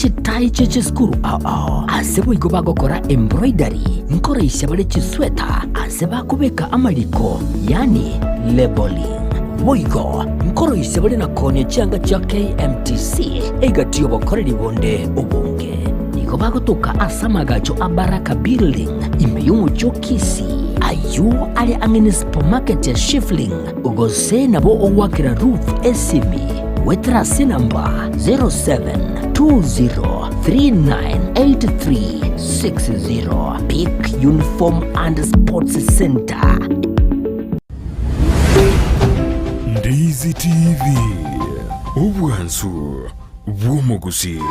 chitai chie chisukuru ao ao. Ase boigo bagokora embroidery, nkoroisia bare chisweta ase bakobeka amariko, yaani labelling. Boigo nkoroisia bare na koonia chianga chia KMTC egati y'obokoreri bonde obonge. Nigo bagotoka ase amagacho a Baraka Building ime y'omochie o Kisii, ayio are ang'e ne supermarket ya Shifling, gose nabo ogoakera Ruth esimi goetera ase enamba 0720398360. Peak Uniform and Sports Center. Ndizi TV, obwansu bw'omogusii.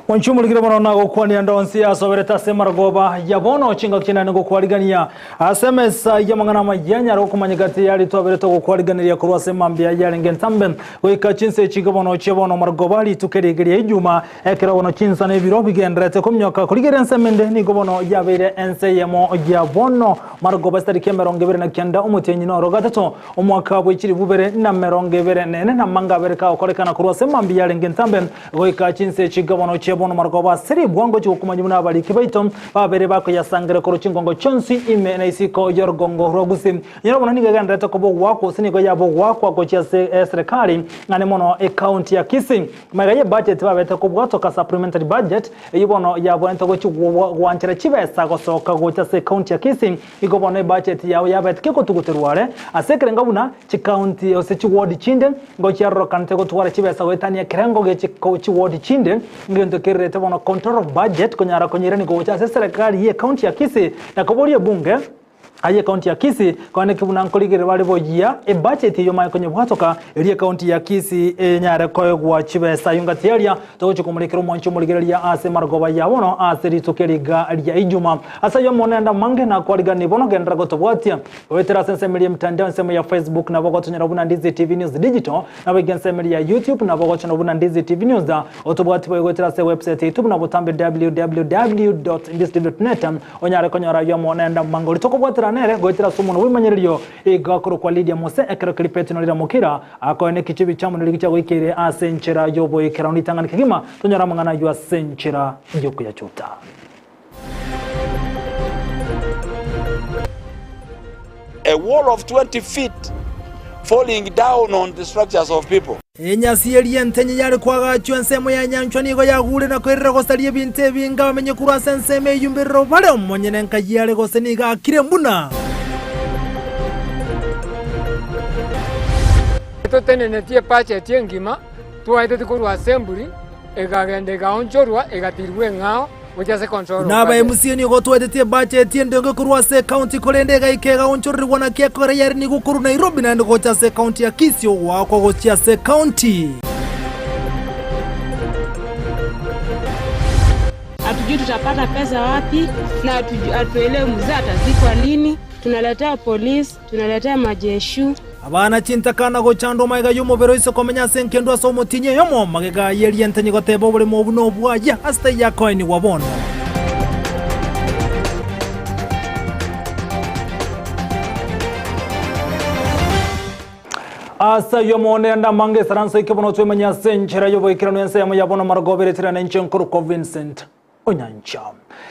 Mwanchi omorikire bono nagokwania ande onsi asoberete ase emarogoba ya bono chingaki chinene ngokwarigania ase emesa y'amang'ana amaya nyare gokomanyeka tiyari twaberete ogokwariganeria korwa ase emambia yarenge entambe goika chinsa echi iga bono chia bono marogoba rituko eriga ria ijuma ekero bono chinsa na ebiro bigendererete kominyoka korigereria ensemo ende nigo bono yabeire ense eyemo ya bono marogoba chitariki 29 omotienyi noro gatato omwaka bwe chilifu bibere na 24 na amanga abere kagokorekana korwa ase emambia yarenge entambe Goika chinsa echi bono chia bono marogoba ase ribwango chigokumanywa buna abariki baito babere bakoyasangera korwa chingongo chionsi ime na isiko y'orogongo rwa Gusii. Nyora bono nigo egendererete koba ogoakwa gose nigo yaba ogoakwa gochia ase eserekari naende mono ecounty ya Kisii. Magega y'ebudget babete kobwatoka supplementary budget eyio bono yabwenerete gochia gwanchera chibesa gosoka gocha ase ecounty ya Kisii Igo bono ebudget yao yabete kegotuguterwa are ase ekerengo buna chicounty gose chiward chinde nigo chiarorekanete gotwara chibesa goetania ekerengo gie chiward chinde ngento kererete bono control of budget konyara konyeirania gocha ase eserekari ye ecounty ya Kisii na koboria ebunge aye ecounty ya Kisii kone ki buna nkorigereria bare boyia ebudget eyio omanye konyebwatoka erio ecounty ya Kisii enyare koegwa chibesa ayio ngati aria Togochia komorekera omwancho omorigereria ase marogoba ya bono ase rituko eriga ria Ijuma. Ase ayio omonene amange nakwariganie bono genderera gotobwatia. Goetera ase ensemo eria y'emitandao ensemo ya Facebook nabo ogotonyora buna Ndizi TV News Digital, nabo iga ensemo eria ya YouTube nabo ogochora buna Ndizi TV News. Otobwatie boigo goetera ase ewebsite yaito buna botambe www.ndizitv.net onyare konyora ayio omonene amange oria tokobwaterana nere goetera ase omonwa bw'emanyererio iga korokwa Lydia Mose ekero keria Petino riramokira Akoe nekichibi chi'amonene rigicha goikeire ase enchera y'oboikeranu ritang'ani kegima, tonyore amang'ana ayio ase enchera y'okoyachuta. A wall of 20 feet falling down on the structures of people. Enyasi eria entenye yare koagachwa ensemo ya nyanchwa nigo yagure na koirera gosaria ebinto ebinge abamenye korwa ase ensemo eyio mbirero bare omonyene nkai are gose nigo akire mbuna. Totenenetie ebacheti engima twaeteti korwa assembly ekagenda ekaonchorwa egatirwa eng'ao gochia ase control of Buna budget. aba MCA nigo twaetetie ebacheti endonge korwa ase ecounty korende egaika egaonchorerigwa naki ekogera yare nigo korwa Nairobi naende gocha ase ecounty ya Kisii ogoakwa gochia ase ecounty. Hatujui tutapata pesa wapi na hatuelewi mzee atazikwa lini. Tunaletea polisi, tunaletea majeshu. Abana chintakana gochandwa magega y'omobere oise komenya ase enkendu ase omotienyi oyomo, magega y'erientenyi goteba oboremo obwo nobwaye ase taiyo akoenigwa bono. Ase ayio omonene amange esaranso eke bono twemanye ase enchera y'oboikeranu ensemo ya bono marogoba ereterane inche nkorokwa Vincent Onyancha.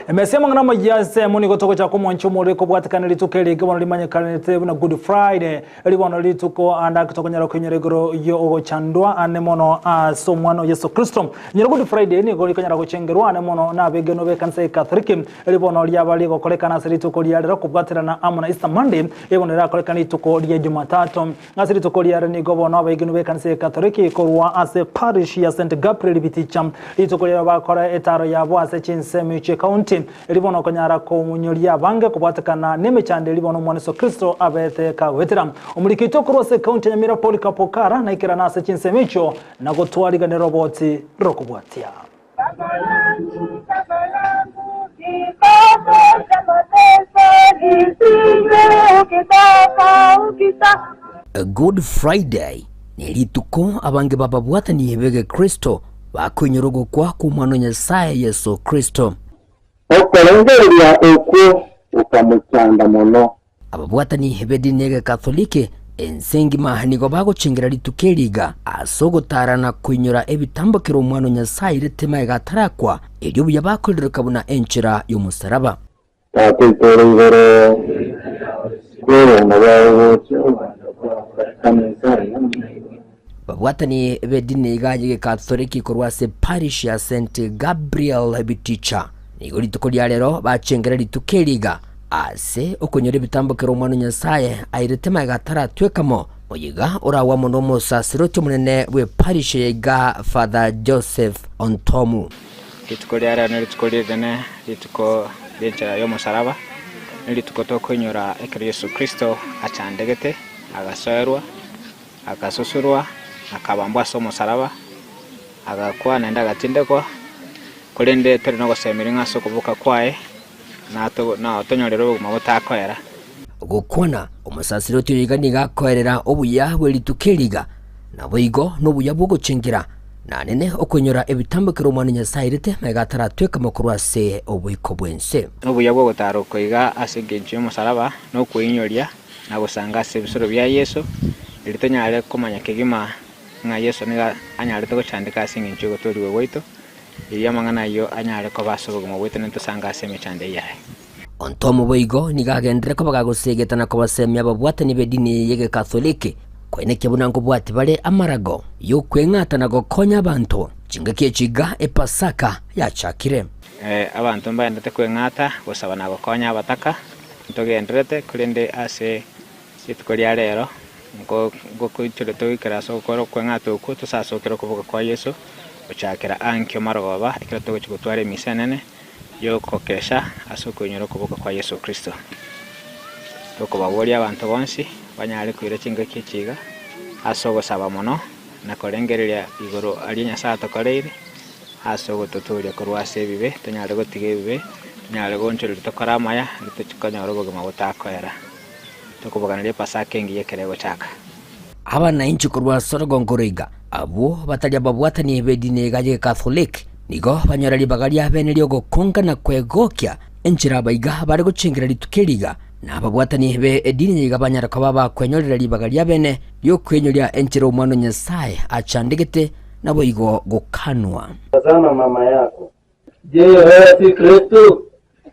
Emesa y'amang'ana amaya ensemo nigo togochaka omwancho omorero ekobwatekana rituko eri bono rimanyekanete buna Good Friday, eri bono rituko ande ake tokonyara koinyora igoro y'ogochandwa ane mono ase omwana o Yeso Kristo. Nyora Good Friday nigo rikonyara gochengerwa ane mono n'abegenwa b'ekanisa ya Katholiki, eri bono riaba rigokorekana ase rituko ria rero kobwaterana amo na Easter Monday, eri bono rirakorekane rituko ria Jumatatu. Ase rituko riare nigo bono abaegenwa b'ekanisa ya Katoliki korwa ase parish ya St Gabriel Biticha rituko riabo bakora etaro yabo ase. chinsemo echio ekaunti eri bono okonyara komonyoria abange kobwatekana nemechando eri bono omwana Yeso Kristo abete kagoetera. Omoriki oito korwa ase ekaunti ya Nyamira Polycarp Okara naikerane ase chinsemo echio na gotwariganera oboti rokobwatia. Good Friday nerituko abange b'ababwatani b'egekristo bakoinyora ogokwa kw'Omwana o Nyasae Yeso Kristo. Okorengereria okwo gokamochanda mono. Ababwatani b'edini y'Egekatholiki ense engima nigo bagochengera rituko eri iga ase ogotaara na koinyora ebitambo kera Omwana o Nyasae airete magega atarakwa, erio buya bakorireka buna enchera y'omosaraba. Tata oito ore igoro, kw'obonda bwao goche, obonda bwao bokorekane inse aya buna igoro. Babwatani b'edini iga y'Egekatholiki korwa ase parish ya St Gabriel Biticha nigo rituko ria rero bachengera rituko eri iga ase okonyora ebitambo kera Omwana o Nyasae airete magega ataratweka mo. Oyo iga oragwe amo nomosaserdoti omonene bw'eparish eye iga Father Joseph Ontomu. Rituko ria rero nerituko rinene, rituko ri'enchera y'omosaraba, nerituko tokoinyora ekero Yeso Kristo achandegete, agasoerwa, Agasusurwa, akabambwa ase omosaraba, agakwa naende agatindekwa, korende tore nogosemeria ng'a ase okoboka kwaye natonyorere obogima botakoera. Gokwana, omosasiroti oyo iga nigo akoerera obuya bwe rituko eri iga, naboigo nobuya bw'ogochengera, na nene okoinyora ebitambo ekero Omwana o Nyasae airete magega ataratweka mokorwa ase oboiko bw'ense. Nobuya bw'ogotaara oko iga ase engencho y'omosaraba, nokweinyoria na gosanga ase ebisoro bia Yeso, erio tonyare komanya kegima ng'a Yeso nigo anyarete gochandeka ase engencho y'ogotoorigwa gwaito, erio amang'ana ayio anyare koba ase obogima bwaito na tosange ase emechando eyio yaye. Ontomo boigo nigo agenderere koba gagosegeta na kobasemia ababwatani b'edini y'Egekatholiki koenekia buna nkobwati bare amarago y'okweng'ata na gokonya abanto. Chingaki echi iga Epasaka yachakire. Abanto mbaendete kweng'ata, gosaba na gokonya abataka, Ntogendererete, korende ase rituko ria rero ngokoichore toikere ase ogokora okweng'ata okwo, tosasokere okoboka kwa Yeso gochakera ankio marogoba, ekero togochia gotwara emisa enene y'okokesha ase okoinyora okoboka kwa Yeso Kristo. Tokobaboria abanto bonsi banyare koira chingaki echi iga ase ogosaba mono na korengereria igoro aria Nyasae atokoreire. Ase ogototooria korwa ase ebibe, tonyare gotiga ebibe, tonyare goonchoreria tokore amaya, erio tochie konyora obogima botakoera. Tokoboganeria Epasaka engiya ekero egochaka. Abanainchi korwa ase orogongo roiga, abwo batari ababwatani b'edini iga y'Ekatholiki, nigo banyora ribaga ria bene ri'ogokonga na kwegokia enchera abaiga bare gochengera rituko eri iga, na ababwatani be edini iga banyara koba bakwenyorera ribaga ria bene ri'okwenyoria enchera Omwana o Nyasae achandegete Naboigo gokanwa. Tazama mama yako. Je, wewe si Kristo?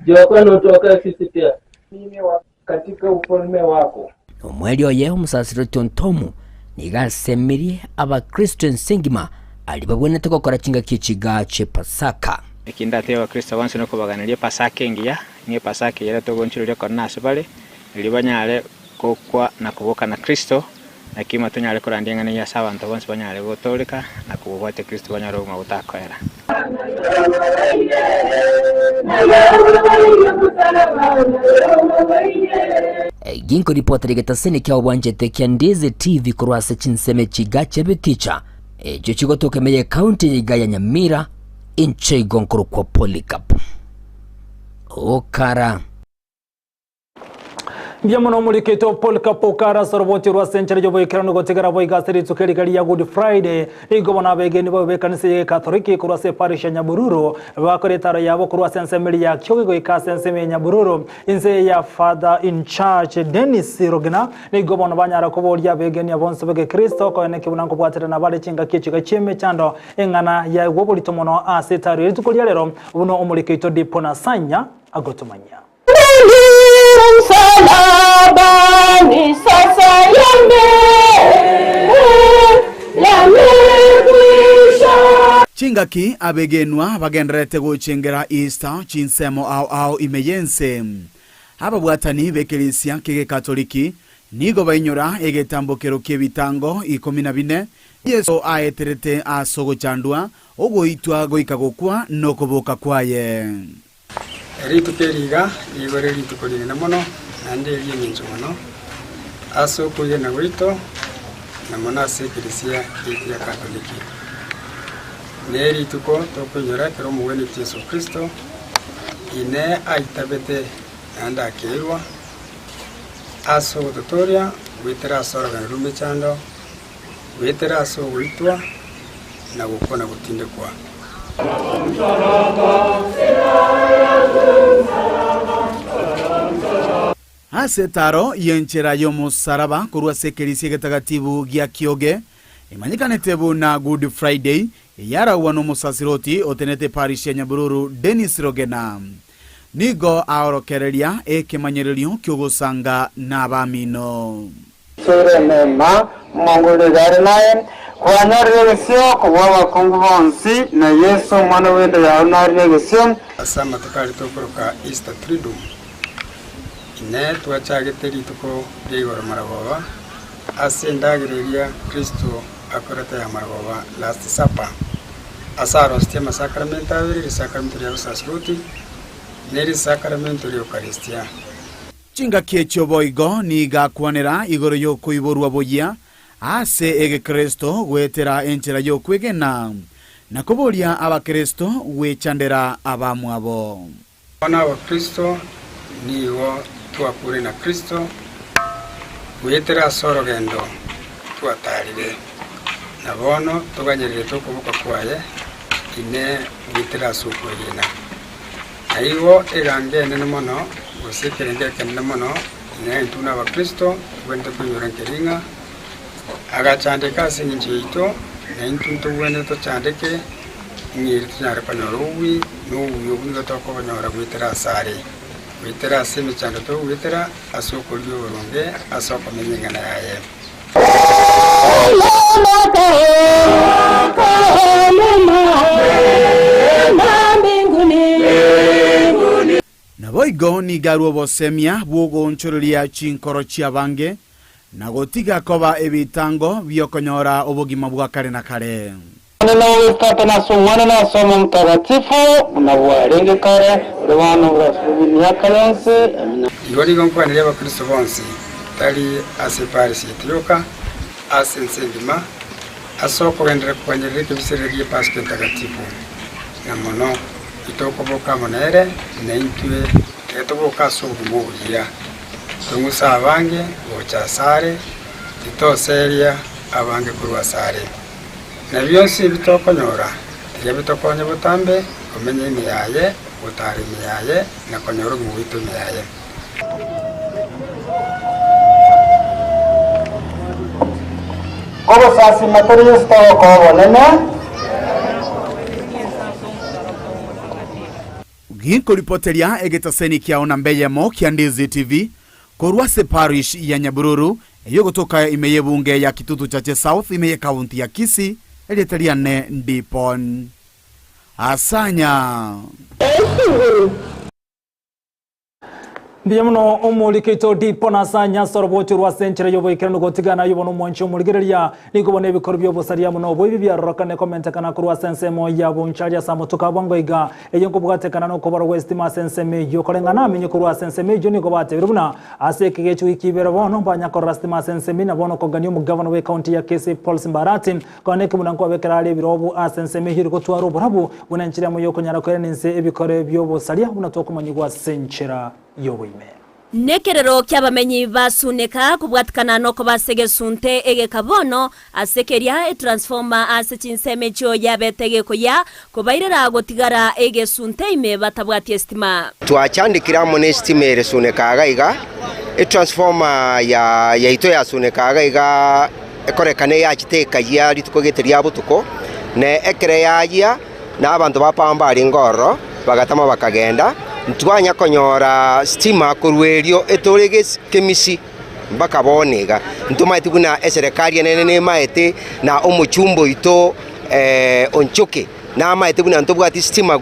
Je, kwani hutuokoe sisi pia? Mimi wa katika ufalme wako. Nomoerio oye omosasiroti Ontomu nigo asemirie Abakristo ense engima aria babwenerete gokora chingaki echiga chi'Epasaka. Eki ndatebie Abakristo bonsi nokobaganeria Epasaka engiya, ng'a Epasaka eyio ere korende ase bare, erio banyare gokwa na koboka na Kristo, Naki ime tonyare korandia eng'ana eyio ase abanto bonsi banyare gotooreka na kobobwatia Kristo banyore obogima botakoera. Ginko ripota rigetaseni kia obwanchete kia Ndizi TV korwa ase chinsemo chiga chia Biticha echio chigotoka ime ye county iga ya Nyamira inche igo nkorokwa Polycarp Okara. Mbuya mono omorikito Polycarp Okara ase oroboti rwa ase enchera y'oboikeranu gotigara boigo ase rituko eriga ria Good Friday. Nigo bono abegeni babe b'ekanisa y'Egekatholiki korwa ase eparish ya Nyabururu bakora etaro yabo korwa ase ensemo eria ya Kiogi goika ase ensemo ya Nyabururu inse ya Father in Charge Dennis Rogina. Nigo bono banyara koboria abegenia bonsi b'Egekristo koenekia buna nkobwaterana bare chingaki echiga chi'emechando eng'ana yaigwa oborito mono ase etaro ye rituko ria rero buna omorikito Dipo Nasanya agotomanyia. Chingaki abegenwa bagendererete gochengera Easter chinsemo ao ao ime y'ense. Ababwatani b'ekerisia ki'Egekatoliki nigo bainyora egetambokero ki'ebitango ikomi na bine. Yeso aeterete ase ogochandwa, ogoitwa goika gokwa, na okoboka kwaye. Rituko eri iga nigo rire rituko rinene mono, naende eri'engencho mono ase okwegena gwaito, na mono ase ekeresia giaito gia Katoliki. Nerituko tokoinyora ekero omogwenia Yeso Kristo ine aitabete naende akeirwa ase ogototooria goetera ase orogendo rw'emechando, goetera ase ogoitwa na gokwa na gotindekwa. Ase etaro y'enchera y'omosaraba korwa ase ekerisia egetagatibu gia Kioge, emanyekanete buna Good Friday, eyaragwa nomosasiroti otenete eparish ya Nyabururu Dennis Rogena. Nigo aorokereria ekemanyererio ki'ogosanga nabamino. Toire neema, omonguru nigo are naye, kwanyorire egesio kobua abakungu bonsi, na Yeso, omwana bw'enda yao, nare negesio. Ase amatuko aria tokoroka Easter Triduum, inee twachagete rituko ria igoro maragoba ase endagera eria Kristo akorete ya maragoba, Last Supper, ase arosetie amasakramento abere, risakramento ria bosaserdoti ne risakramento ri'Eukaristia. Chingaki echio boigo nigo akwanera igoro y'okoiborwa boyia ase egekristo goetera enchera y'okwegena, na koboria abakristo gwechandera abamwabo. Bono abakristo nigo twakure na Kristo goetera ase orogendo twatarire, na bono toganyererete okoboka kwaye ime goetera ase okwegena. Na igo eganga enene mono, gose ekerengo ekenene mono, ng'a intwe buna Abakristo tobwenerete koinyora nkeri ng'a agachandeka ase engencho yaito, na intwe ntobwenerete tochandeke ng'a erio tonyare konyora obobui, na obobui obwo nigo tokobonyora goetera asare, goetera ase emechando togoetera, ase okorigia oboronge, ase okomenya eng'ana yaye. Naboigo nigo arue obosemia bw'ogoonchoreria chinkoro chi'abange, na gotiga koba ebitango bi'okonyora obogima bwa kare na kare. Omonene obe Tata na ase Omwana na ase Omoyo Omotagatifu, buna bwarenge kare, ore bono borasubwe emiaka yonsi. Amina. Igo nigo nkwaneria Abakristo bonsi, tari ase eparisi yaito yoka, ase ense engima, ase okogenderera koganyerera ekebiserero gi'Epasaka Entagatifu, na mono titokoboka amo nere, na intwe tiga toboke ase obogima obuya, tong'use abange gocha asare, titoseria abange korwa asare. Na bionsi ebi tokonyora, tiga bitokonye botambe komenya ime yaye, gotara ime yaye, na konyora obogima bwaito ime yaye. Ogosasima tore Yeso togokoa obonene. Ginkoripoteria egetaseni kiao namba eyemo kia Ndizi TV korwa ase parish ya Nyabururu eyogotoka ime y'ebunge ya Kitutu Chache South ime y'ekaunti ya Kisii erieta riane Ndipon Asanya. Mbuya mono omorikeito Dipon Asanya ase orobocho rwa ase enchera y'oboikeranu gotigana ayio bono omwanchi omorigereria Nigo bono ebikoro bi'obosaria amo noboibi biarorokane komentekana korwa ase ensemo ya bonchari ase amatuko a bwango iga, eyio nkobwatekana nokobarwa gw'esitima ase ensemo eyio. Koreng'ana amenye korwa ase ensemo eyio nigo batebire buna ase ekegecho wiki ibere bono mbanyakorora sitima ase ensemo na bono kogania omogavana bw'ecounty ya Kisii Paul Simbarati konya nekebuna nkwabekera are ebirobu ase ensemo eyio eri gotwara oborabu buna enchera emo yokonyara koirana inse ebikore bi'obosaria buna tokomanyigwa ase enchera y'oboime. Nekerero ki'abamenyi ba Suneka kobwatikana nokoba ase egesunte egeka bono ase keria etransformer ase chinsemo echio yabete gekoyia kobairera gotigara egesunte ime batabwati esitima. Twachandekire amo nesitima ere Suneka iga iga, etransformer ya yaito ya Suneka iga iga ekorekana eyachete ekayia rituko gete ria botuko, na ekero yayia na abanto ba Power mbarenge ororo, bagatama bakagenda, ntwanya konyora stima korwa erio etore kemisi mpaka bono iga. Ntomaeti buna eserekari enene nemaete na omochumba oito Onchoke. Namaete buna ntobwati sitima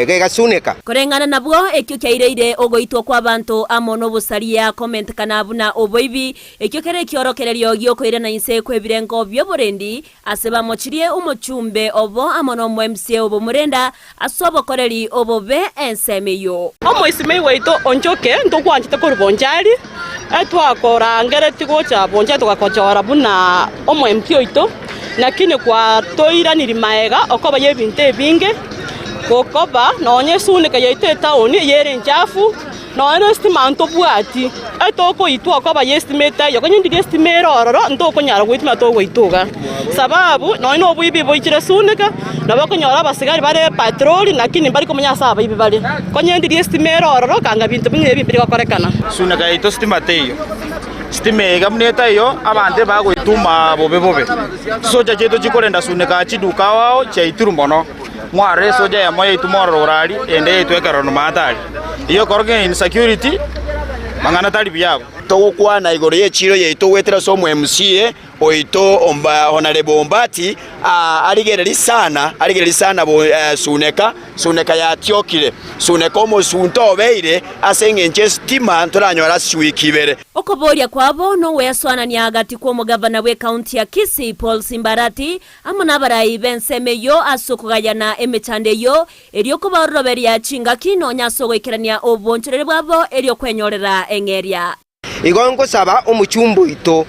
gegasuneka. Koreng'ana nabwo, ekio kiaireire ogoitwa kw'abanto amo nobosaria komentekana buna oboibi, ekio kere ekiorokererio gi'okoirana inse kw'ebirengo bi'oborendi, ase bamochirie omochumbe obo amo nomoemisia obomorenda ase obokoreri obobe ensemo eyio. Omoisimei gwaito onchoke, ntokwanchete korwa bonchari, etwakorangeretie gocha bonchari togakochora buna omoemti oito, lakini kwatoiranirie magega okoba y'ebinto ebinge, gokoba nonya esunika yaito etaoni eyere enchafu, nonya na esitima ntobwati, etokoitwa okoba y'esitima etaiyo, onye ndiria esitima ere ororo ntokonyara goitima togoitwa iga. Sababu nonya na oboibi boichire esunika, nabo okonyora abasigari bare epatroli lakini mbari komanya ase abaibi bare. Konye ndiria esitima ere ororo kanga binto buna ebi mbiri gokorekana. Esunika yaito sitima teiyo. Sitima eye iga buna etaiyo, abanto ebagoituma bobe bobe. Chisocha chiaito chikorenda sunika chiduka ao ao chiaitirwe mono. Mwarora esocha eyemo yaituma ororo orari, ende yaitwa ekeroro nyuma atari. Eyio ekorokia ng'a insecurity, mang'ana tari buya abwo. Togokwana igoro y'echiiro yaito goetera ase omo MCA oito Honourable Ombati arigererie sana arigererie sana Suneka, Suneka yatiokire, Suneka omosunte obeire ase engencho esitima ntoranyore ase chiwiki ibere. Okoboria kwabo nogwesoanania gati kw'omogavana bw'ekaunti ya Kisii Paul Simbarati amo nabarai b'ensemo eyio ase okogayana emechando eyio, erio kobaororoberia chingaki nonya ase ogoikerania oboonchoreri bwabo erio kwenyorera eng'eria. Igo ngosaba omochumba oito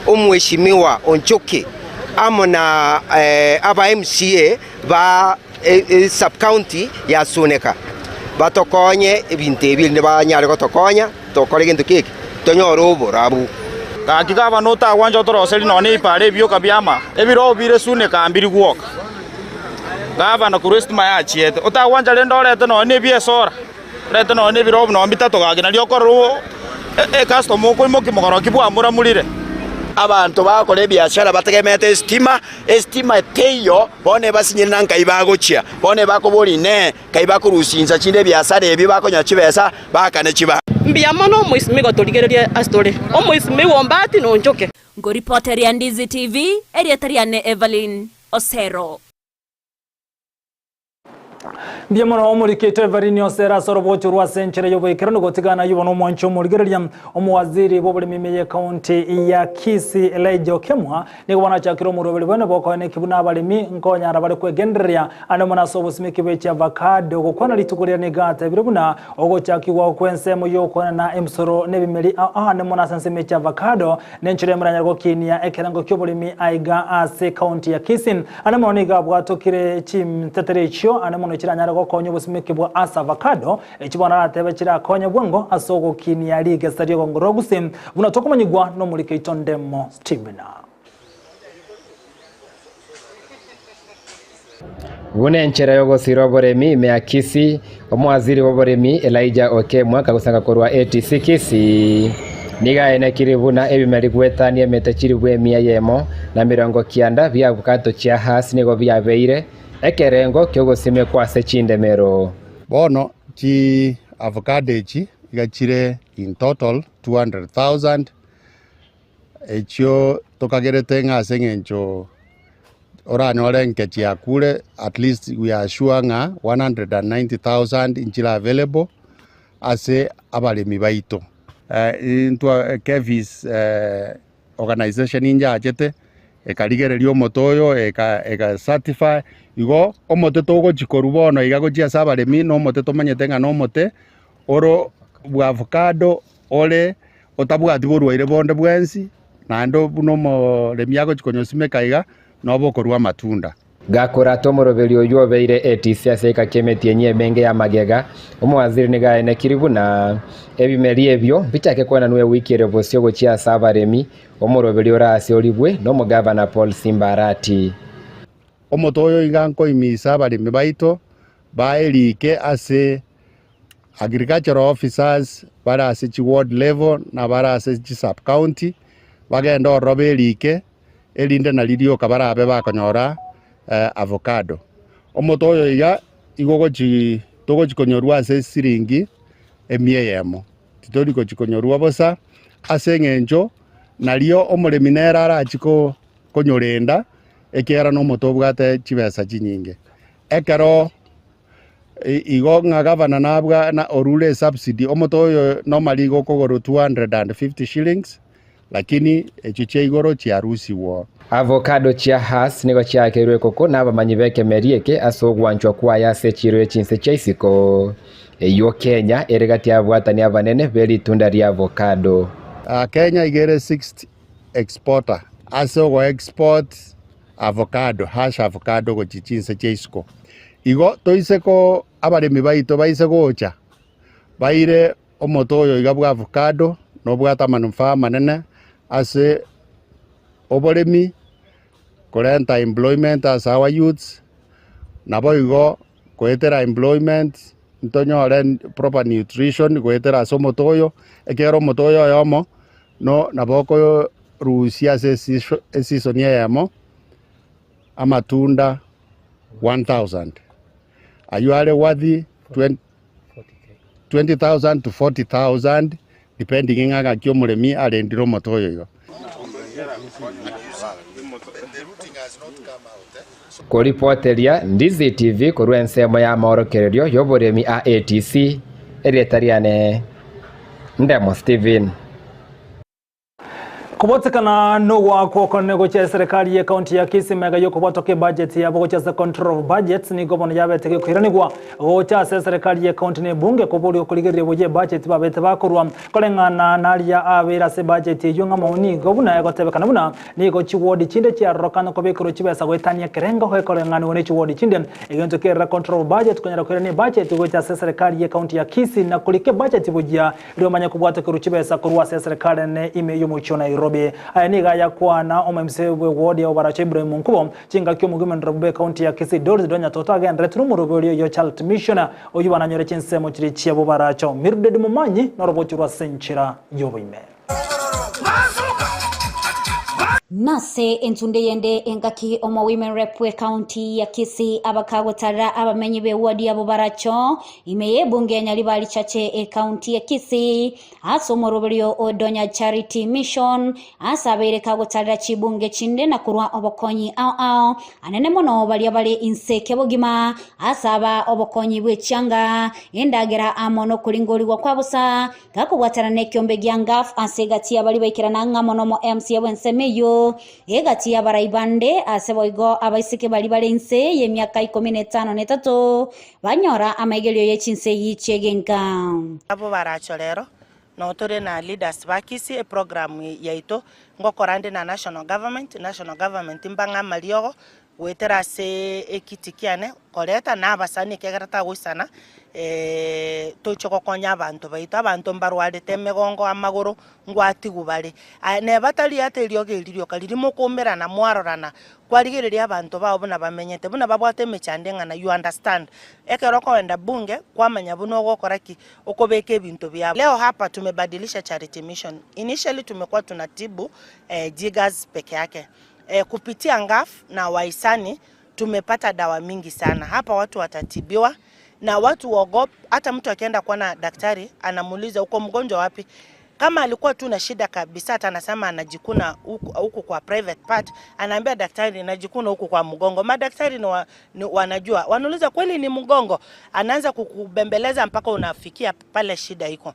omweshimiwa Onchoke amo na aba MCA ba sub county ya Suneka batokonye ebinto ebi erinde banyare gotokonya tokore gento ki eke tonyore oborabu. Gaki gavana otagwancha otoroserie nonya ne ebipaara ebioka bi'ama, ebirogo bire Suneka mbiri gwoka. Gavana korwa esitima yachiete, otagwancha rende orete nonya ne ebiesora. Orete nonya nebirobu nonya bitato gaki nario okorora ecustomer okoimokia mogoro ki bwamoramurire. Abanto bagokora ebiashara bategemeete esitima, esitima teiyo, bono ebasinyire na nkai bagochia, bono ebakoboria inee, nkai bakorusia insa chinde ebiasara ebi bakonyora chibesa baakane chiba. Mbuya mono omoisimigwa otorigererie ase tore, omoisimigwa ombati nonchoke. Nkoripoteria Ndizi TV, erieta riane Evelyn Osero. Mbuya mono omorikito Everine Osera ase orobocho rwa ase enchera y'oboikeranu gotigana ayio bono omwanchi omorigereria omowaziri bw'oboremi ime y'ekaunti ya Kisii Elijah Okemwa nigo bono achakire omoroberi bwene bokoeneki buna abaremi nkonyara bare kwegendereria ande mono ase obosimeki bwe chiavacado gokwana rituko riria nigo atebire buna ogochakigwa kw'ensemo y'okoenana emisoro n'ebimeri ao ande mono ase ensemo ye chiavacado Nenchera emoranyare gokinia ekerengo ki'oboremi aiga ase ekaunti ya Kisii. Ande mono nigo abwatokire chintetere echio ande mono chiranyare gokonya obosimeki bwa ase avocado, echi bono aratebe chirakonye bwango ase ogokinia rigesa ri'ogongo rwa Gusii buna tokomanyigwa nomoriki oito Ndemo Stephen. Buna enchera y'ogosira oboremi ime ya Kisii, omowaziri bw'oboremi Elijah Okemwa akagosanga korwa ATC Kisii nigo aenekire buna ebimeri goetania emete chilifu emia eyemo na 90 bia avocado chia Hass nigo biabeire ekerengo ki'ogosimekwa ase chindemero. Bono chi avocado echi iga chire in total 200,000 Echio tokagerete ng'a ase eng'encho oranyore nke chiakure at least we are sure ng'a 190,000 nchire available ase abaremi baito. Intwe Kevis organization inchachete ekarigereria omote oyo eka eka certify, igo omote togochi korwa bono iga gochia ase abaremi na omote tomanyete ng'a na omote oro bwa avocado ore otabwati borwaire bonde bwensi, naende buna omoremi agochia konyosimeka iga, nobe okorua amatunda. Gakorata omoroberi oyio obeire ATC ase egeka ki'emetienyi emenge y'amagega, omowaziri nigo aenekiri buna ebimeri ebio mbichake koenanwa ewiki ere bosio gochia ase abaremi, omoroberi ore ase origwe nomogavana Paul Simba Arati. Omote oyo iga nkoimisa abaremi baito baerike ase Agricultural officers bare ase chi ward level na bare ase chi sub county bagende ororo berike erinde nari rioka barabe bakonyora avocado. Omote oyo iga igo ogochi togochi konyorwa ase esiringi emia eyemo, titori gochi konyorwa bosa ase eng'encho nario omoremi nere arachi ko konyorenda ekiagera nomote obwate chibesa chinyinge. Ekero igo ng'a gavana nabwa na orure esubsidy, omote oyo normally igo okogorwa 250 shillings, lakini echio chia igoro chiarusigwa. Avocado chia Hass nigo chiakeirwe ekoko nabamanyi b'ekemeri eke ase ogwanchwa kwaye ase echiiro ye chinse chia isiko, eyio Kenya ere gati y'ababwatani abanene be ritunda ria avocado. Kenya iga ere sixth exporter ase ogo export avocado, hash avocado gochia chinse chia isiko. Igo toise ko abaremi baito baise gocha baire omote oyo iga bwa avocado nobwate amanufaa amanene ase oboremi, korenta employment ase our youths, naboigo goetera employment ntonyore proper nutrition goetera ase omote oyo, ekiagera omote oyo oyomo no nabo okorusia ase eseason eyemo amatunda 1000, aywo are worth 20,000 to 40,000 depending ng'a ng'aki omoremi arendire omote oyo igo. Koripoteria Ndizi TV korwa ensemo y'amaorokererio y'oboremi a ATC, erieta riane Ndemo Stephen. Kobotekana nogoakwa okonene gochia eserekari ye county ya Kisii mega yokobwatwa ke budget yabo gochia ase control of budgets nigo bono yabete gekoiranigwa gocha ase eserekari ye county ne ebunge koboria okorigereria buya ebudget babete bakorwa koreng'ana naria abeire ase ebudget eyio ng'a nigo buna egotebekana buna nigo chiwodi chinde chiarorokana kobekerwa chibesa goetania ekerengo gekoreng'anigwa ne chiwodi chinde egento kerera control of budget konyara koirania ebudget gocha ase eserekari ye county ya Kisii na korika ebudget buya Erio omanye kobwatekerwa chibesa korwa ase eserekari enene ime y'omochie o Nairobi. Aya nigo ayakwana omo-MC bw'ewodi ya Obaracho Ibrahim Nkubo, chingaki omogwimendero bw'ecounty ya Kisii Doris Donya Toto agenderete nomoroberi oyio Charity Mission oyio bananyore chinsemo chiria chia Bobaracho. Mildred Momanyi norobochi rwa ase enchera y'oboime. Nase entunde eyende engaki omo women rep bw'ecounty ya Kisii abakagotarera abamenyi b'ewodi ya Bobaracho Ime y'ebunge ya Nyaribari Chache ecounty ya Kisii ase omoroberio o Donya Charity Mission ase abeire kagotarera chibunge chinde na korwa obokonyi ao ao anene mono baria bare inse kebogima ase aba obokonyi bwechianga, endagera amo nokoringorigwa kwa bosa gakobwatana nekiombe gia Ngaf ase egati y'abaria baikerana ng'a mono omo MCA bw'ensemo eyio Egati y'abarai bande ase boigo abaiseke baria bare inse y'emiaka ikomi na etano na etato banyora amaigerio ye chinsegi chi'egenka. Abwo baracho rero noo tore na leaders ba Kisii eprogram yaito ngokora nde na national government, national government mbang'e amariogo goetera ase ekiti kiane koreta na abasani ekiagera tagoisana toche gokonya abanto baito. Abanto mbarwarete emegongo, amagoro, ngwatigwa bare. Aye neba tari ata eriogi eri rioka riria mokoumerana mwarorana, kwarigereria abanto bao buna bamenyete, buna babwate emechando eng'ana, you understand. Ekero okoenda bunge, kwamanya buna ogokora ki, okobeka ebinto biabo. Leo hapa tumebadilisha Charity Mission. Initially tumekuwa tunatibu jiggers peke yake. Kupitia Ngaf na wahisani tumepata dawa mingi sana. Hapa watu watatibiwa na watu waogop, hata mtu akienda kuona daktari anamuuliza uko mgonjwa wapi? Kama alikuwa tu na shida kabisa, hata anasema anajikuna huku kwa private part, anaambia daktari najikuna huku kwa mgongo. Madaktari ni wa, ni wanajua, wanauliza kweli ni mgongo, anaanza kukubembeleza mpaka unafikia pale shida iko.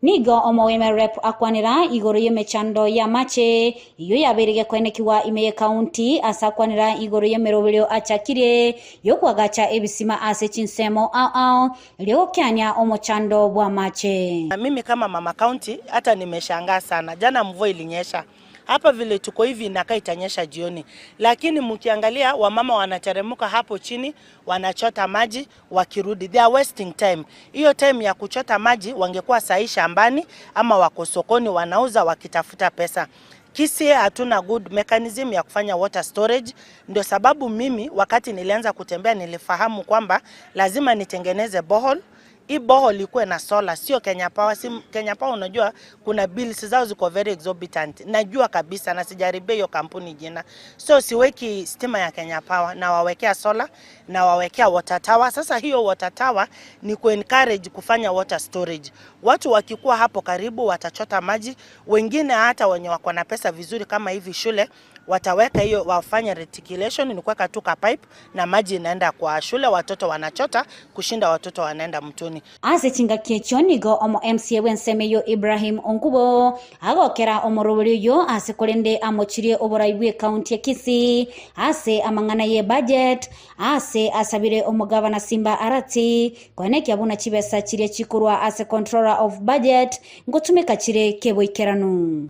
Nigo omowime rep akwanera igoro y'emechando y'amache eyio yabeire gekoenekigwa ime y'ecounty ase akwanera igoro y'emeroberio achakirie y'okoagacha ebisima ase chinsemo ao ao erio gokiania omochando bw'amache. Mimi kama mama county hata nimeshangaa sana, jana mvua ilinyesha hapa vile tuko hivi inakaa itanyesha jioni, lakini mkiangalia wamama wanateremka hapo chini wanachota maji wakirudi, they are wasting time. Hiyo time ya kuchota maji wangekuwa sahi shambani ama wako sokoni wanauza wakitafuta pesa. Kisii hatuna good mechanism ya kufanya water storage. Ndio sababu mimi wakati nilianza kutembea nilifahamu kwamba lazima nitengeneze borehole. Hii borehole ikuwe na solar, sio Kenya Power. Si Kenya Power, unajua kuna bills zao ziko very exorbitant. Najua kabisa na sijaribia hiyo kampuni jina. So siweki stima ya Kenya Power na wawekea solar na wawekea water tower. Sasa hiyo water tower ni ku encourage kufanya water storage. Watu wakikuwa hapo karibu watachota maji, wengine hata wenye wako na pesa vizuri kama hivi shule Wataweka hiyo wafanye reticulation ni kuweka tu ka pipe na maji inaenda kwa shule, watoto wanachota kushinda watoto wanaenda mtoni. Ase chingaki echio nigo omo MCA bw'ensemo eyio Ibrahim Onkubo agokera omorobori oyio ase korende amochirie oborai bw'ecounty ya Kisii ase amang'ana y'ebudget ase asabire omogavana Simba Arati koenekia buna chibesa chiria chikorwa ase Controller of Budget ngotumeka chire keboikeranu.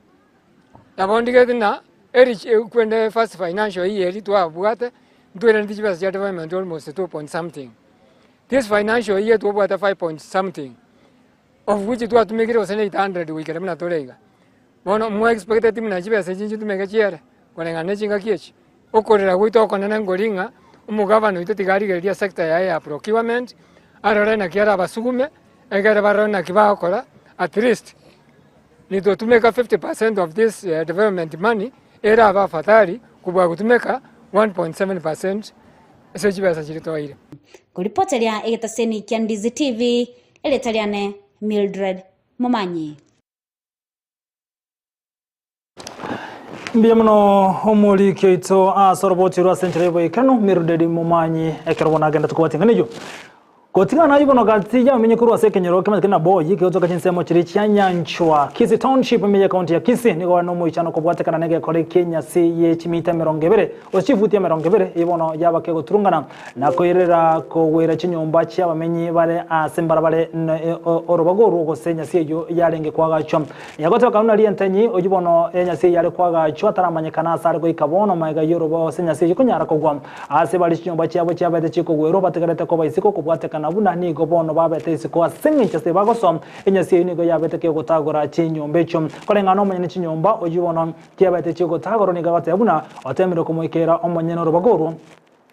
Nabo ndigeti ng'a eri kwende first financial year eria twabwate, ntweraneti chibesa chia development almost two point something. This financial year twabwate five point something, of which twatumekire gose na 800 goikera buna tore iga. Bono mwa expecteti buna chibesa echi nchitumeke chiere, koreng'ana na chingaki echi. Okorera gwaito okonene nkori ng'a omogavana oito tiga arigereria sector yaye ya procurement, arore naki arabasugume, ekere barore naki bagokora, at least nitotumeka 50 percent of this development money erabe afadhali kobua gotumeka 1.7 percent ase chibesa chiria twaire. Koripoteria egetaseni kia Ndizi TV, erieta riane Mildred Momanyi. Mbuya mono omoriki oito ase oroboti rwa ase enchera y'oboikanu Mildred Momanyi ekero bono agenda tokobating'ana eyio. Gotigana ayio bono gati y'abamenyi korwa ase ekenyoro kemanyete na Boyi kegotoka chinsemo chiria chia Nyanchwa, Kisii Township ime y'ekaunti ya Kisii nigo bare nomoichano kobwatekana negekore ki'enyasi ye chimita 20 gose chifuti 20 eyio bono yaba kegoturungana na koirera kogwera chinyomba chi'abamenyi bare ase mbarabare orobago orwo gose enyasi eyio yarenge koagachwa. Yagoteba buna rientenyi oyio bono enyasi eyio are koagachwa ataramanyekana ase are goika bono magega y'orobago ase enyasi eyio konyara kogwa. Aase bare chinyomba chiabo chiabete chikogwerwa batigarete koba isiko kobwatekana buna nigo bono babete isiko ase engencho ase bagosoa. Enyasi eyio nigo yabete kegotagora chinyomba echio. Koreng'ana omonyene chinyomba oyio bono chiabete chigotagorwa nigo agoteba buna otemire komoikera omonyene orobago orwo.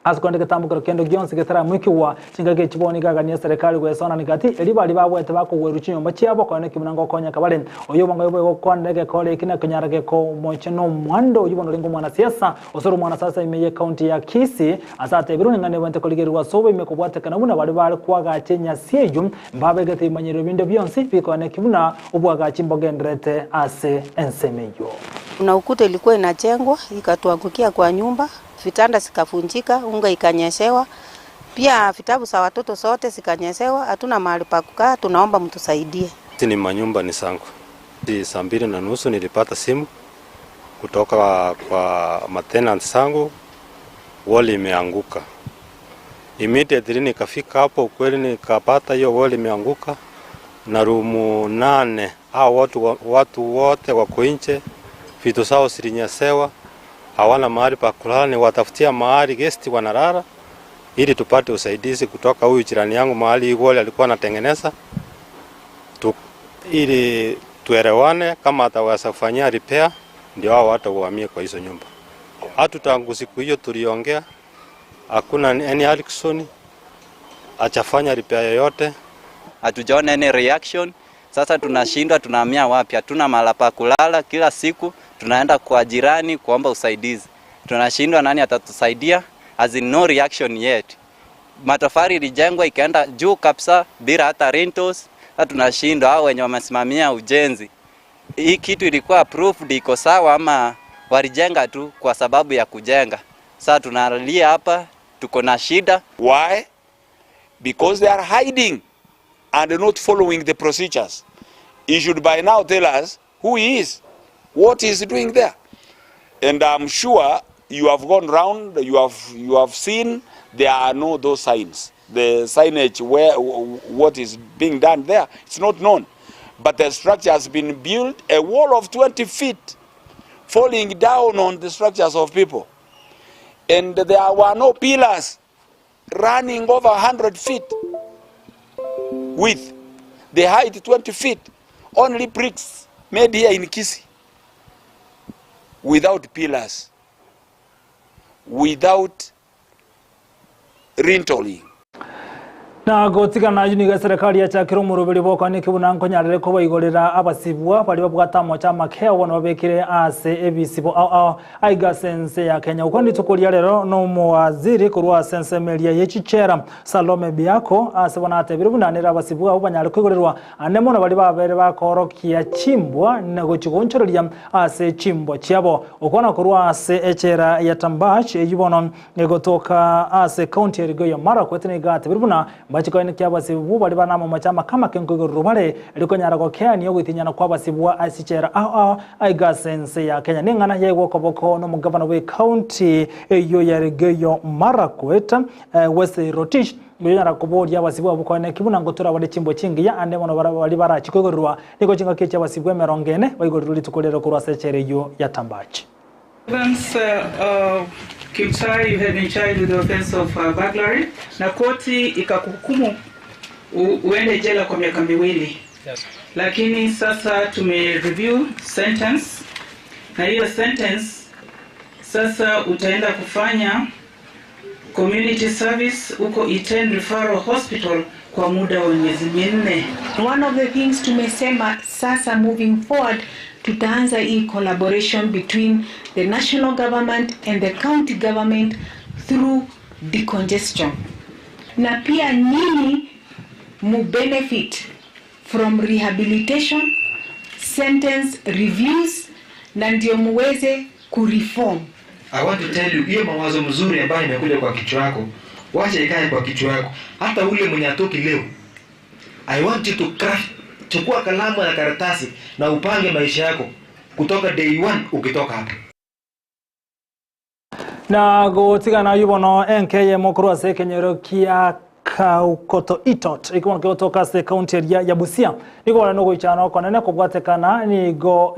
Ase korende egetambokero kende gionsi getaramoikigwa, chingaki echi bono nigo agania eserekari gwesonani gati, erio baria babwate bakogwerwa chinyomba chiabo, konya naki buna ngokonyeka bare. Oyio obongo boigo gokwanera egekora eki nakonyara gekomochia nomwando oyio bono orenge omwanasiasa, gose ore omwanasasa ime y'ecounty ya Kisii, ase atebirwe ng'a nebwenerete korigererwa ase oboime kobwatekana buna baria bare koagacha enyasi eyio mbabegete ebimanyerero binde bionsi bikoeneki buna obwagachi mbogendererete ase ensemo eyio. Kuna ukuta ilikuwa inajengwa ikatuangukia kwa nyumba, vitanda zikavunjika, unga ikanyeshewa, pia vitabu za watoto zote zikanyeshewa, hatuna mahali pa kukaa, tunaomba mtusaidie. Hizi ni manyumba ni zangu. Saa 2:30 nilipata simu kutoka kwa matenants zangu, wall imeanguka. Immediately nikafika hapo, kweli nikapata hiyo wall imeanguka na room nane. Hao watu wote wako nje, vitu zao zilinyeshewa, hawana mahali pa kulala, ni watafutia mahali guest wanalala ili tupate usaidizi kutoka huyu jirani yangu mahali wall alikuwa anatengeneza ili tuelewane kama ataweza kufanyia repair, ndio hao watu wahamie kwa hizo nyumba. Hatu tangu siku hiyo tuliongea, hakuna any action, hajafanya repair yoyote. Hatujaona any reaction. Sasa tunashindwa, tunahamia wapi? Hatuna mahala pa kulala. Kila siku tunaenda kwa jirani kuomba usaidizi, tunashindwa, nani atatusaidia? As in no reaction yet. Matofali ilijengwa ikaenda juu kabisa bila hata rentals. Sasa tunashindwa, hao wenye wamesimamia ujenzi, hii kitu ilikuwa approved iko sawa ama walijenga tu kwa sababu ya kujenga? Sasa tunalia hapa, tuko na shida. Why? Because they are hiding and not following the procedures. He should by now tell us who he is, what he is doing there. And I'm sure you have gone round, you have seen there are no those signs. The signage where what is being done there, it's not known. But the structure has been built, a wall of 20 feet falling down on the structures of people. And there were no pillars running over 100 feet width. The height 20 feet. Only bricks made here in Kisii. Without pillars. Without linteling. Na gotigana ayio nigo eserekari yachakire omoroberi bw'okoaneka buna nkonyarere kobaigorera abasibwa baria babwate amocha amake ao bono babekire ase ebisibo ao ao aiga ase ense ya Kenya. Gokwana rituko ria rero nomowaziri korwa ase ensemo eria ye chichera Salome Biako ase bono atebire buna nere abasibwa abwo banyare koigorerwa ande mono baria babere bakoorokia chimbwa na gochia goonchoreria ase chimbwa chiabo. Gokwana korwa ase echela ya Tambach eyio bono Egotoka ase ekaunti ya Elgeyo Marakwet nigo atebire buna mbache koenekia abasibwa baria bare namamocho amake amake nkoigorerwa bare erio konyara gokeania ogoitinyana kw'abasibwa ase chichera ao ao aiga ase ense ya Kenya. Neng'ana yaigwa okoboko nomogavana bw'ekaunti eyio ya Elgeyo Marakwet Wesley Rotich oyonyara koboria abasibwa abwo koenekia buna ngotura bare chimbwa chingiya ande mono baria barachi koigorerwa nigo chingaki echi abasibwa emerongo ene baigorirwe rituko ri'rero korwa ase echela eyio ya Tambach. Evans uh, Kimtai, you have been charged with the offense of uh, burglary na koti ikakuhukumu uende jela kwa miaka miwili. Yes. Lakini sasa tume review sentence na hiyo sentence sasa utaenda kufanya community service huko Iten Referral Hospital kwa muda wa miezi minne. One of the things tumesema sasa moving forward tutaanza hii collaboration between the national government and the county government through decongestion. Na pia nyinyi mu benefit from rehabilitation, sentence reviews na ndio muweze kureform. I want to tell you, hiyo mawazo mzuri ambayo imekuja kwa kichwa yako, wacha ikae kwa kichwa yako. Hata ule mwenye atoki leo, I want you to craft, chukua kalamu na karatasi na upange maisha yako kutoka day one ukitoka hapa. Na gotigana ayio bono enka eyemo korwa ase ekenyoro kia Kaukoto Itot ekero kegotoka ase ekaunti eria ya Busia nigo bare nogoichana okonene kobwatekana nigo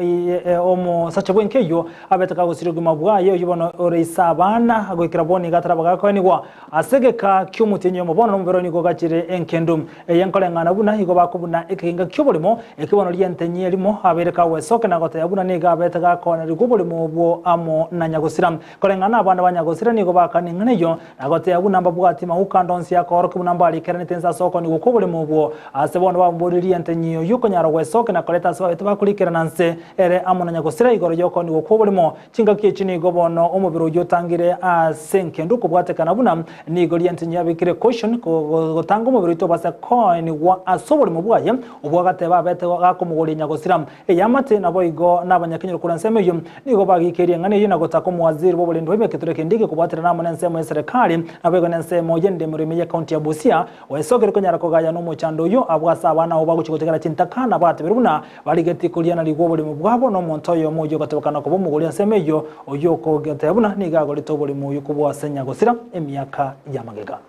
omosacha bw'enka eyio abete kagosiria obogima bwaye oyio bono ore ise abana goikera bono iga ataraba gakoenigwa ase egeka ki'omotienyi oyomo bono nomobere oye nigo ogachire enkendu eye nkoreng'ana buna igo bakobuna ekeginga ki'oborimo eke bono ri'entenyi erimo abeire kagwesokia na goteba buna nigo abete gakonerigwa oborimo obwo amo na nyagosira Koreng'ana nabana ba nyagosira nigo bakana eng'ana eyio, na goteba buna mbabwati mauka ande onsi akoorokia buna mbarikeranete inse ase okonigwa kw'oborimo obwo. Ase bono bamoboririe entenyi oyio okonyara gwesokia na koreta ase babete bakorikerana nse ere amo na nyagosira igoro y'okonigwa kw'oborimo. Chingaki echi nigo bono omobere oyio otangire ase engendu kobwatekana buna nigo rientenyi yabekire caution gotanga omobere oito obase koenigwa ase oborimo bwaye obwo agateba abete gakomogoria nyagosira. Eamate naboigo nabanyakenyoro korwa ensemo eyio nigo bagikeirie eng'ana eyio na gotaka omowaziri bw'oborendi bwa emeketo kende gekobwaterana amo nensemo y'eserekari naboigo nensemo y'endemero ime y'ecounty ya Busia oesokire konyara kogaya nomochando oyio abwo ase abana abwo bagochia gotigara chintaka na bateberwe buna barigetie koriana rigwa oboremo bwabo nomonto oyomo oyio ogatebekana koba omogori ensemo eyio oyio okogoteba buna nigo agorete oboremo oyio kobua ase nyagosira emiaka ya magega.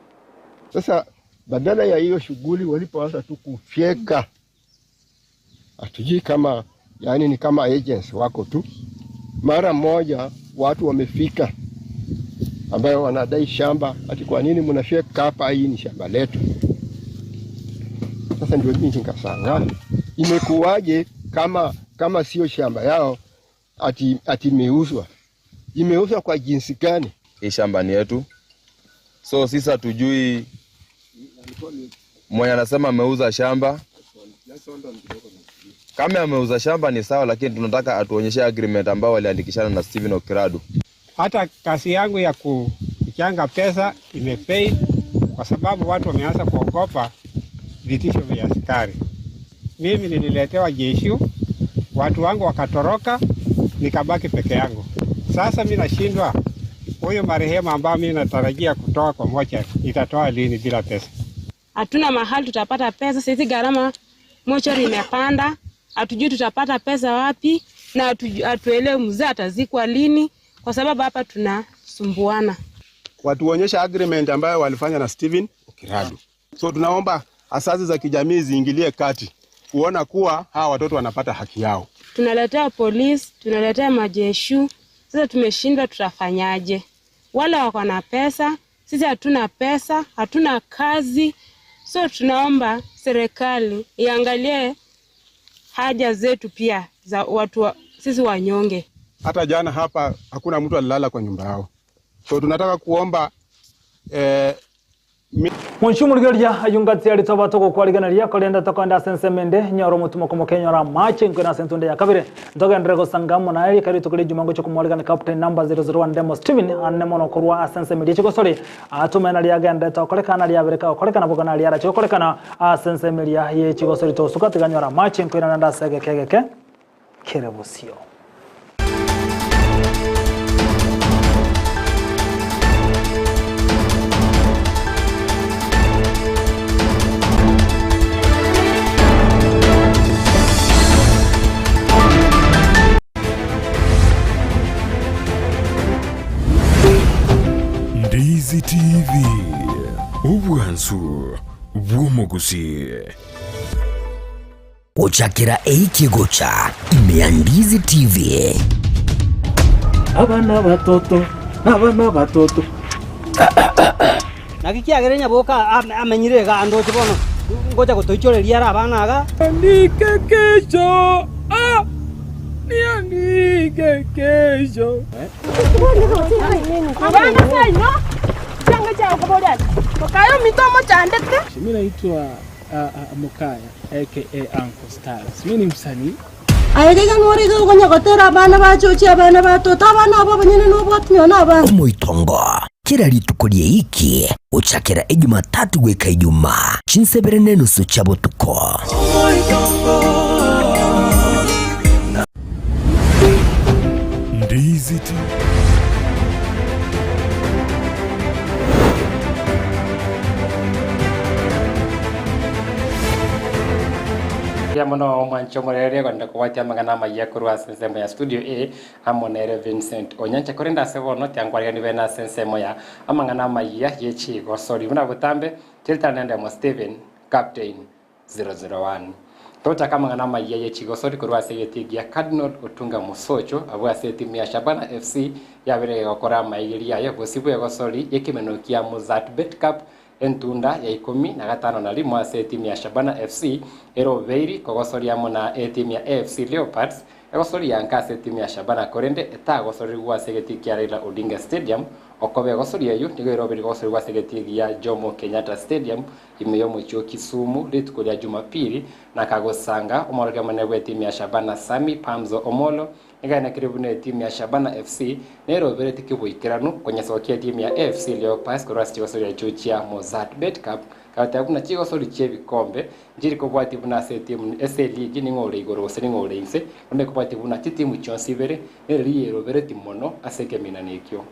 Sasa badala ya hiyo shughuli walipoanza tu kufyeka, hatujui kama yani ni kama agents wako tu, mara moja watu wamefika ambayo wanadai shamba, ati kwa nini mnafyeka hapa, hii ni shamba letu. Sasa ndio mimi nikashangaa imekuwaje kama kama sio shamba yao, ati ati imeuzwa, imeuzwa kwa jinsi gani? Hii shamba ni yetu, so sisi hatujui mwenye anasema ameuza shamba. Kama ameuza shamba ni sawa, lakini tunataka atuonyeshe agreement ambao waliandikishana na Steven Okiradu. Hata kazi yangu ya kuchanga pesa imefail kwa sababu watu wameanza kuogopa vitisho vya askari. Mimi nililetewa jeshi, watu wangu wakatoroka, nikabaki peke yangu. Sasa mi nashindwa, huyu marehemu ambao mi natarajia kutoa kwa mochari, nitatoa lini bila pesa? Hatuna mahali tutapata pesa. Sisi gharama mochari imepanda, hatujui tutapata pesa wapi, na hatuelewi mzee atazikwa lini, kwa sababu hapa tunasumbuana. Watuonyesha agreement ambayo walifanya na Steven Okiradu. So tunaomba asasi za kijamii ziingilie kati kuona kuwa hawa watoto wanapata haki yao. Tunaletea polisi, tunaletea majeshu. Sasa tumeshindwa, tutafanyaje? Wale wako na pesa, sisi hatuna pesa, hatuna kazi. So tunaomba serikali iangalie haja zetu pia za watu wa, sisi wanyonge. Hata jana hapa hakuna mtu alilala kwa nyumba yao. So tunataka kuomba Monchumurigeria ayungatia ritoba togokwarigana korenda tokoenda ase ensemo ende nyora omotumo komoke nyora amache nkwena ase entunde ya kabere ntogenderere gosanga amo naye rika rituko ria ejuma ngocha komwarigana captain number 001 Demo Steven ane mono korwa ase ensemo eria chigosori atume naria agenderete okorekana naria abereka okorekana boka naria arache gokorekana ase ensemo eria ye chigosori tosuka tiga nyora amache nkoirana naende ase egeke egeke kere bosio. Ndizi TV, obwansu bw'omogusii. Gochakera eiki gocha ime ya Ndizi TV. Abana batoto, abana batoto. Naki kiagera nyaboka amenyire iga andoche bono, ngocha gotoichoreria are abana iga. Niandike kesho, ah, niandike kesho. Abana seino, chianga chiao koboria ache, Mokaya ominto omochandete. Mimi naitwa Mokaya aka Uncle Styles. Mimi ni msanii. Aye iga nore iga okonya gotera abana bachochi abana batoto abana abo abanyene nobwati nonye na abana. Omoitongo kera rituko ri'eiki gochakera Ejumatatu goika Ijumaa, chinsebere na enusu chia botuko. Ndizi TV. Mbuya mono omwanche omorere ogende kobwatia amang'ana amayia korwa ase ensemo ya studio A amo nere Vincent Onyancha korende ase bono tiankwarigani bene ase ensemo ya amang'ana amayia ye chigosori buna botambe Tilton Endemo Stephen Captain 001. Tochaka amang'ana amayia ye chigosori korwa ase egetii gia Cardinal Otunga Mosocho abwo ase etimu ya Shabana FC yabeire egokora amaigerio aye bosio bw'egosori y'ekemeno kia Mozzart Bet Cup entunda ya ikomi na gatano na rimo ase etimu ya Shabana FC ere obeiri kogosoria amo na etimu ya AFC Leopards egosoria nka ase etimu ya Shabana korende etagosorigwa ase egetii kia Raila Odinga Stadium okoba egosoria eyio nigo ere obeiri gosorigwa ase egetii gia Jomo Kenyatta Stadium ime y'omochie o Kisumu rituko ria Jumapili, na akagosanga omworokia omonene bw'etimu ya Shabana Sammy Pamzo Omollo, nigaenekire buna etimu ya Shabana FC nerobereti kiboikeranu konyesokia etimu ya AFC Leopards korwa ase chigosori echio chia Mozzart Bet Cup, kagoteba buna chigosori chi'ebikombe nchiri kobwatia buna ase etimu ase eligi ning'o ore igoro gose ning'o ore inse, korende kobwatia buna chitimu chionsi ibere nereri yerobereti mono ase ekeminano ekio.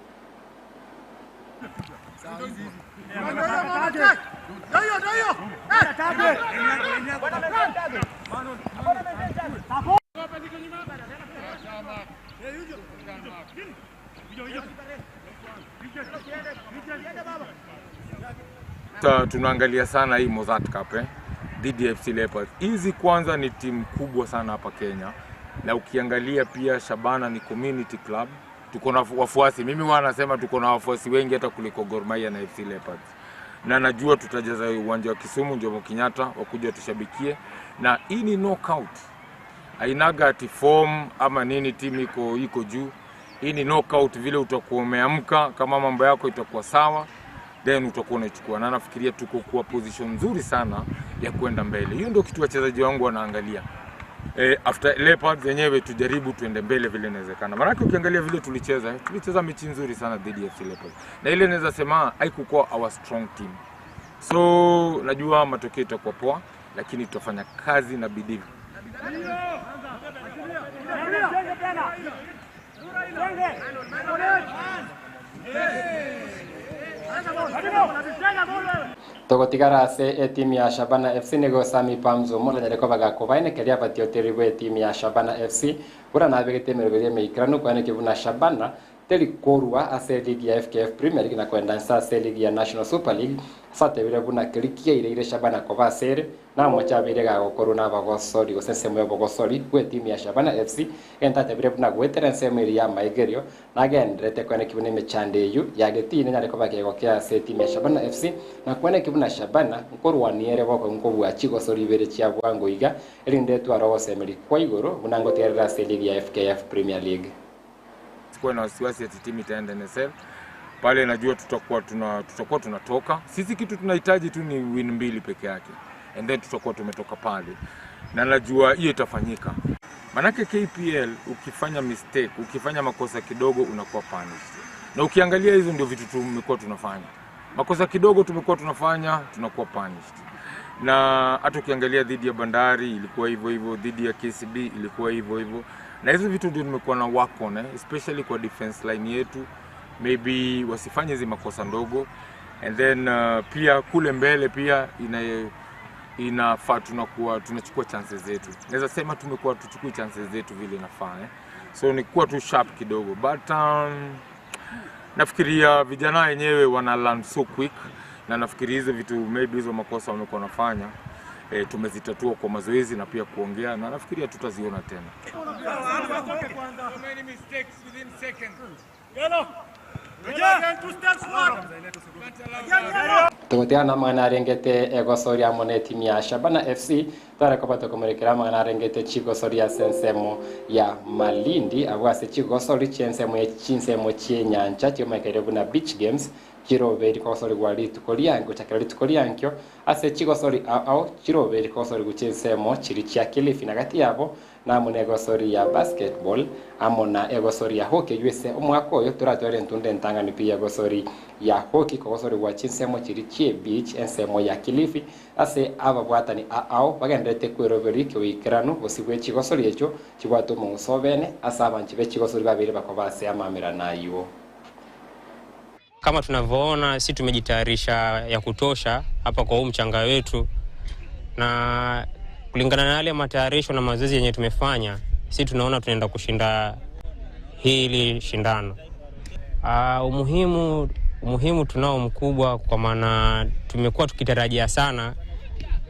Tunaangalia sana hii Mozzart Cup dhidi ya FC Leopards. Hizi kwanza ni timu kubwa sana hapa Kenya, na ukiangalia pia Shabana ni community club tuko na wafuasi. Mimi huwa nasema tuko na wafuasi wengi hata kuliko Gor Mahia na FC Leopards, na najua tutajaza uwanja wa Kisumu Jomo Kenyatta, wakuja tushabikie, na hii ni knockout, hainaga ati form ama nini, timu iko juu. Hii ni knockout, vile utakuwa umeamka, kama mambo yako itakuwa sawa, then utakuwa unaichukua, na nafikiria tuko kwa position nzuri sana ya kwenda mbele. Hiyo ndio kitu wachezaji wangu wanaangalia. After Leopards yenyewe tujaribu tuende mbele vile inawezekana. Maanake ukiangalia vile tulicheza mechi nzuri sana dhidi ya FC Leopards. Na ile naweza sema haikuwa our strong team. So najua matokeo itakuwa poa, lakini tutafanya kazi na bidii. Togotigara ase etimu ya Shabana FC nigo Sami Pamzo moranyare kobaga kobaenekeria abatiotereri bwa etimu ya Shabana FC buna nabegete emeroberi emeikeranu kwaeneke buna Shabana teri korwa ase ligi ya FKF Premier League na kwenda nsa ase ligi ya National Super League ase atebire buna keri kiaireire Shabana koba asere namoche abeire gagokorwa na abagosori gose ensemo ya obogosori bwa etimu ya Shabana FC egento atebire buna goetera ensemo eria ya maigerio nagenderete kweneki buna emechando eywo yagetine nyare koba kegokea ase etimu ya Shabana FC na kweneki buna Shabana nkorwaniere boko nkobua chigosori ibere chia bwango iga erinde etware ogosemeri kwa igoro buna ngotigerera ase ligi ya FKF Premier League. Sikuwa na wasiwasi ati timu itaenda NSL. Pale najua tutakuwa tuna, tutakuwa tunatoka. Sisi kitu tunahitaji tu ni win mbili peke yake and then tutakuwa tumetoka pale, na najua hiyo itafanyika. Manake KPL ukifanya mistake, ukifanya makosa kidogo unakuwa punished, na ukiangalia hizo ndio vitu tumekuwa tunafanya makosa kidogo tumekuwa tunafanya tunakuwa punished. Na hata ukiangalia dhidi ya Bandari ilikuwa hivyo hivyo, dhidi ya KCB ilikuwa hivyo hivyo, na hizo vitu ndio nimekuwa na work on, eh, especially kwa defense line yetu, maybe wasifanye hizi makosa ndogo, and then pia kule mbele pia ina inafaa tunakuwa tunachukua chances zetu. Naweza sema tumekuwa tuchukui chances zetu vile inafaa eh. So ni kuwa tu sharp kidogo but nafikiria vijana wenyewe wana learn so quick, na nafikiria hizo vitu maybe hizo makosa wamekuwa wanafanya tumezitatua kwa mazoezi na pia kuongea, na nafikiria tutaziona tena. Tũgũtigana magana arengete egosoria amo na etimu ya Shabana FC tware koba tokomorekera amang'ana arengete chigosoria ase ensemo ya Malindi abwo ase chigosori chia ensemo ya chinsemo chia enyancha chiomaikaire buna beach games chiroberi kogosorigwa rituko riankio gochakera rituko riankio ase chigosori ao ao chiroberi kogosorigwa chinsemo chiri chia Kilifi na gati yabo namo na egosori ya basketball amo na egosori ya hockey ase omwaka oyo toratware entunda entang'ani pi egosori ya hockey kogosorigwa chinsemo chiri chie beach ensemo ya Kilifi ase ababwatani ao bagenderete kweroberi kioikeranu gose bwe chigosori echo chibwate omong'uso obene ase abanchi be chigosori babere bakoba ase amamera nayo. Kama tunavyoona si tumejitayarisha ya kutosha hapa kwa huu mchanga wetu, na kulingana na yale matayarisho na mazoezi yenye tumefanya, si tunaona tunaenda kushinda hili shindano. Umuhimu tunao mkubwa, kwa maana tumekuwa tukitarajia sana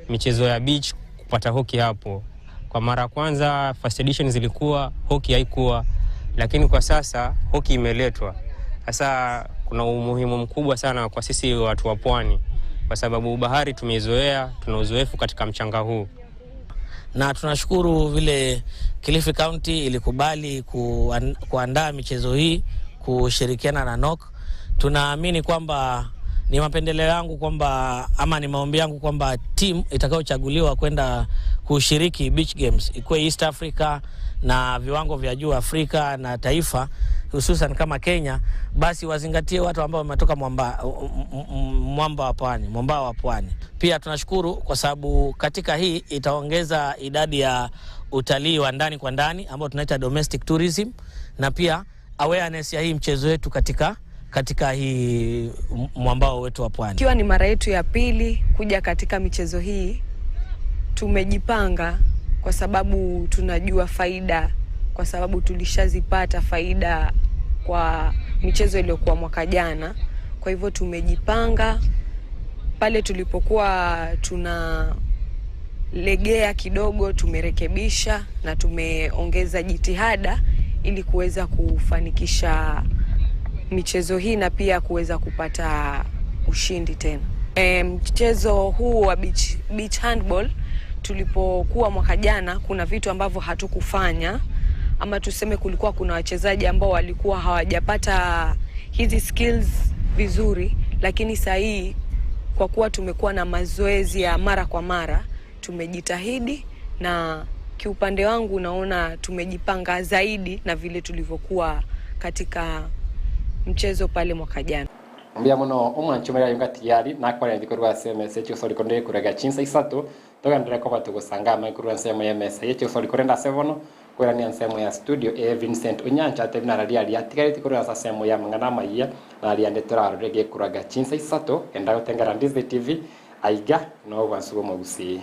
michezo ya beach kupata hoki hapo. Kwa mara ya kwanza first edition zilikuwa hoki haikuwa, lakini kwa sasa hoki imeletwa. Sasa kuna umuhimu mkubwa sana kwa sisi watu wa pwani, kwa sababu bahari tumeizoea, tuna uzoefu katika mchanga huu. Na tunashukuru vile Kilifi County ilikubali kuandaa michezo hii kushirikiana na NOC. Tunaamini kwamba ni mapendeleo yangu kwamba ama ni maombi yangu kwamba timu itakayochaguliwa kwenda kushiriki Beach Games ikuwe East Africa na viwango vya juu Afrika na taifa hususan kama Kenya, basi wazingatie watu ambao wametoka mwamba wa pwani, mwambao wa pwani. Pia tunashukuru kwa sababu katika hii itaongeza idadi ya utalii wa ndani kwa ndani ambao tunaita domestic tourism, na pia awareness ya hii mchezo wetu katika hii mwambao wetu wa pwani. Ikiwa ni mara yetu ya pili kuja katika michezo hii, tumejipanga kwa sababu tunajua faida, kwa sababu tulishazipata faida kwa michezo iliyokuwa mwaka jana. Kwa hivyo tumejipanga pale tulipokuwa tunalegea kidogo, tumerekebisha na tumeongeza jitihada ili kuweza kufanikisha michezo hii na pia kuweza kupata ushindi tena. Mchezo huu wa beach handball tulipokuwa mwaka jana, kuna vitu ambavyo hatukufanya, ama tuseme kulikuwa kuna wachezaji ambao walikuwa hawajapata hizi skills vizuri, lakini saa hii kwa kuwa tumekuwa na mazoezi ya mara kwa mara tumejitahidi, na kiupande wangu naona tumejipanga zaidi na vile tulivyokuwa katika mchezo pale mwaka jana. Mbia muno omwanchumera yunga tiyari nakwarira ndikorwa ase emesa echio konde kurega chinsa isato togendere koba tugusanga amaikuru ensemo ya emesa yecho korenda ase bono kwerania ensemo ya studio e Vincent Onyancha ate nararia aria atigareti korwa ase ensemo ya mang'ana amaiya naria ande torarore gekuraga chinsa isato enda gotengera Ndizi TV aiga no obwansu bwa omogusii.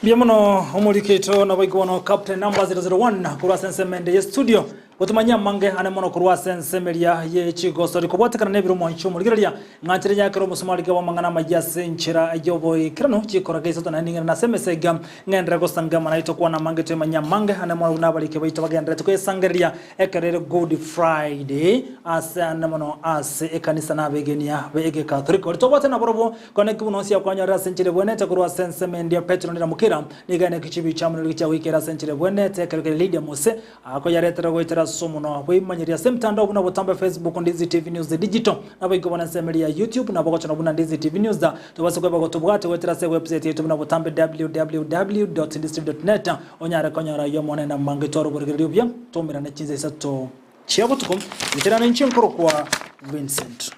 Mbuya mono omoriketo naboigo bono Captain number 001 korwa ase ensemende ye studio. Gotomanyia amange ane mono korwa ase ensemo eria ye chigosori kobwatekana nebiromo chi'omorigereria, ng'achere yakera omosomari bw'amang'ana amayia ase enchera y'oboikeranu, chikoraga isato naende ning'ende nase emesa iga, ng'enderere gosanga naye tokwane amange toemanyie amange ane mono buna abariki baito bagendererete kwesangereria ekero ere Good Friday ase ane mono ase ekanisa na abegenia b'egekatholiki. Oria tobwate nabarobwo kone ki buna onsi akwanyorera ase enchera ebwenerete korwa ase ensemo endia Petero nera Mokira, nigo ene chibi chiamonyorire chiagoikera ase enchera ebwenerete ekero kere Lydia Mose Akoyaretera goetera ase omonwa bweimanyeria ase emtandao buna botambe Facebook, Ndizi TV News Digital, naboigo bono ensemo eria ya YouTube nabo ogochora buna Ndizi TV News. Tobase kweba gotobwatia goetera ase ewebsite yaito buna botambe www.ndizitv.net onyare konyora ayio Omonene amange tware oborigereria obuya toumerane chinsa isato chia botuko. Inche nane inche nkorokwa Vincent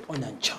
Onyancha.